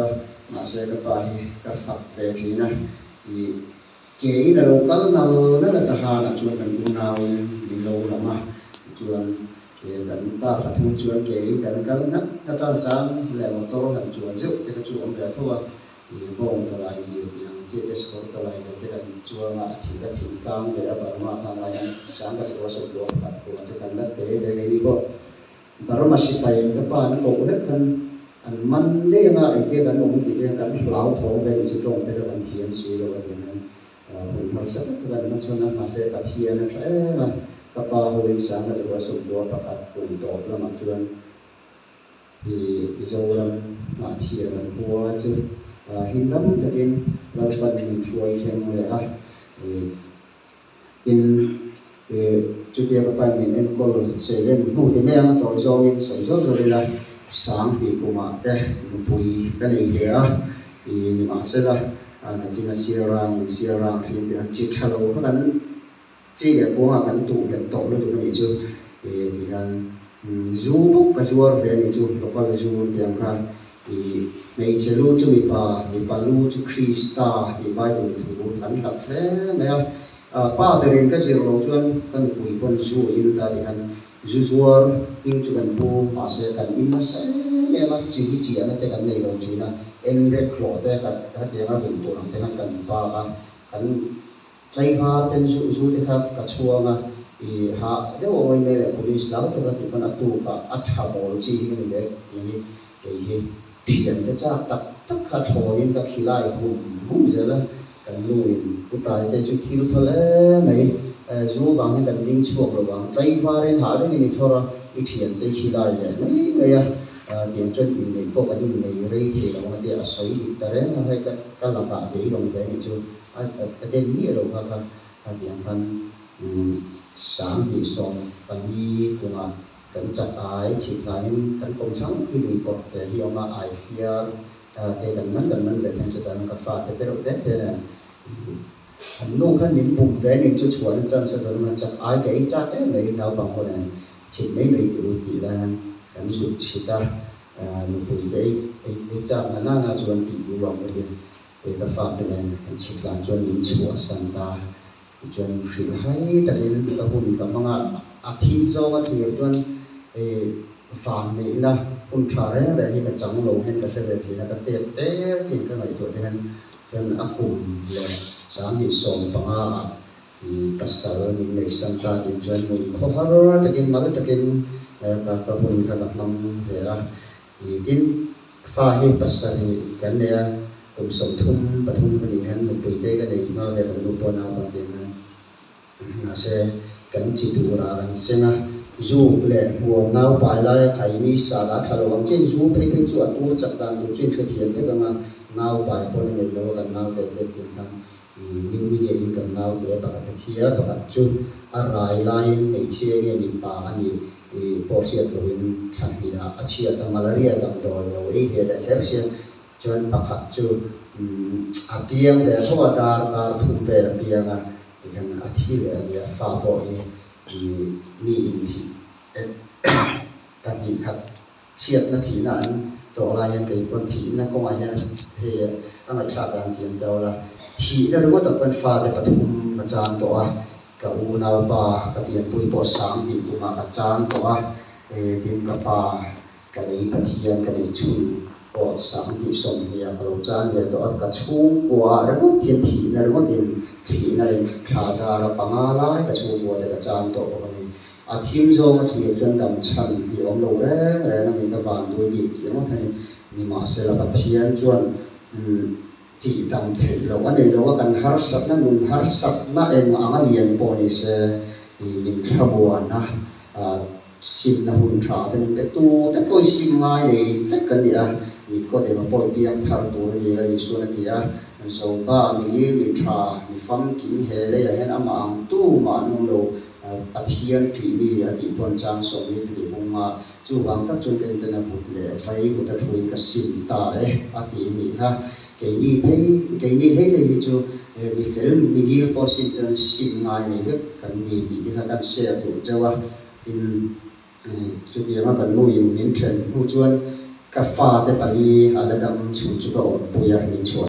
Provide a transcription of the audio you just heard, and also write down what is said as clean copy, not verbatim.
a, mahse ka pa hi ka fak ve thin a, ih ke in a lo kal nal nal a tahanah chuan kan unauin min lo lam a, tichuan ih kan pa pathum chuan ke in kan kal nghat nghat a, chang leh motor han chuan zeuh te kha chu a awm ve tho a, ih bawng tawlai dil tih ang chi te sakawr tawlai dil te kan chuang a, a thil a thing tlang ve a Burma kha ngai hian sangha chu a sawm luang khat kua chu kan la te ve ngei ni pawh. Burma sipaiin ka pa an koh lek khan an man daih anga engtia kan awm tih te hian kan hlauthawng ve tih chu tawng te kha kan thiam si lo a tiang hian hun harsa tak kha kan hmachhawn a, mahse Pathian a tha em a, ka pa hoin sangha chu a sawmhlua pakhat kum tawp lamah chuan i Mizoram nghah thiam an hua chu him dam takin Lalpan min hruai thleng leh a. Tin, chutia ka pain min enkawl seilen hnu ti mai ang a tawi zawngin sawi zawr zawr ila, Sanghnih kumah te nupui ka nei ve a, nimahsela nachina sialrang in sialrang thin tih ang chi tha lo kha kan chi leh kuangah kan tuh nghet tawh lutuk a nih chu tihian zu bawk ka zuar ve a nih chu, local zu tih ang kha. I hmeichhe lu chu mipa, mipa lu chu Krista tih Bible thu kan hlat hle mai a. Pa berin ka zir lo chuan ka nupui pawn zu a in ta tikhan zu zuar hming chu kan pu, mahse kan in nasa em em a, chi hi chiahna te kan nei lo thin a, en rek hlawh te hetianga ruih tur ang te khan kan pa a, kan Tlaivar ten zu zu te kha ka chhuang a, i hah deuh a awih mai leh police lau tak a tih pawn a tuk a, a tha mawl chi hi ka ni ve tih hi kei hi thian te chak tak tak kha thlawnin ka khilai hum hum zel a, kan nu in utai te chu thil phal em mai, zu vang hian kan ding chhuak lo vang, tlaivar in hah deuhin i thlawr a, i thian te i khilai leh mai mai a, tiang chuan inneih pawh kan innei rei thei lo ang a tia a sawi dik ta reng a, hei ka lakah beidawng ve a nih chu. A ka dem miah lo kha kha a tih ang khan 2014 kungah kan chak ai chhit hlanin kan kawm thlang khi lui kawrh te hi a awm a, ai fiar te kan man kan man ve theng chutah chuan ka fate te reuh te te nen an nu khan min bum ve ning chu chhuahna chance a zawn a, chak ai ka ei chak em mai naupang ho nen chhit mai mai tih u tih lai hian kan zuk chhit a, nupui te ei chak na nana chu an tih duh lo ka ti. Kei ka fate nen kan chhit hlan chuan min chhuahsan ta. Tichuan hrilh hai takin ka hun ka hmang a, a thim zawnga thlir chuan van neihna hun tha reng reng hi ka chang lo hian ka hre ve thin a, ka tep tel tiin ka ngaihtuah te hian chuan a kum leh 2015 ah pasal min neihsan ta tih chuan nun khawhar takin mal takin ka hun kha ka hmang ve a. Tin, fa hi pasarih kan nei a, kum 33 ka nih hian nupui te ka nei hma ve kan nu pawh naupang tih ang hian. Mahse, kan chi turah kan seng a, zuk leh hmuam naupai laia khaini sa dah tha lo ang chiin zu phei phei chu a tur chak dan tur chu inhrethiam vek ang a, naupai pawn a nei lo a kan naute te tih ang khan New ni ngeiin kan naute pakhat a thi a, pakhat chu a rai laiin hmeichhia nge mipa a nih pawh hriat loin thla hnihah a chhiat a, malaria damdawi lo ei ve leh kher sia chuan pakhat chu a piang ve tho a, dar kar thum vel a piang a tikhan a thi leh a nia, fa pawh hi mi inthih pahnih khat. Chhiatna thihna an tawh lai hian kei pawn thihna kawngah hian hei a ngaihthlak dan thiam teuh la. Thihna ringawtah pawn fate pathum ka chan tawh a, ka unaupa ka pianpui pawh 2000 kumah ka chan tawh a, tin ka pa ka lei Pathian ka neih chhun pawh 2020 ah ka lo chan ve tawh a, ka chhungkua ringawt hian thihna ringawtin thihna in thla zara panga lai ka chhungkua te ka chan tawh bawk a ni. A thim zawnga thlir chuan dam chhan hi awm lo reng reng a ni, ka van dui bik tih ngawt a ni. Nimahsela Pathian chuan tih dam theih loh a nei lo a, kan harsatna nun harsatna eng anga lian pawh ni se min thlamuana simna hun tha te min pe tu te pawh i sim ngai nei vek kan ni a, Nikodema pawh i piang thar tur a ni la Isuan a ti a, Zoba mingil mi tha mi famkim he leiah hian amah ang tu mah an awm lo. Pathian ṭih mi a tih pawn chang sawmli pahnih bung a, chuvang tak chuan ka intena vut leh vai vut a thuin ka sim ta e a ti a nih kha. Keini phei, keini hlei hlei hi chu mi fel, mi ngil pawh sim chuan sim ngai nei vek kan ni tih te kha kan share duh chauh a, tin chutianga kan nuin min ṭhen hnu chuan Ka fate pali a la dam chhun chu ka awmpui a, min chhuah.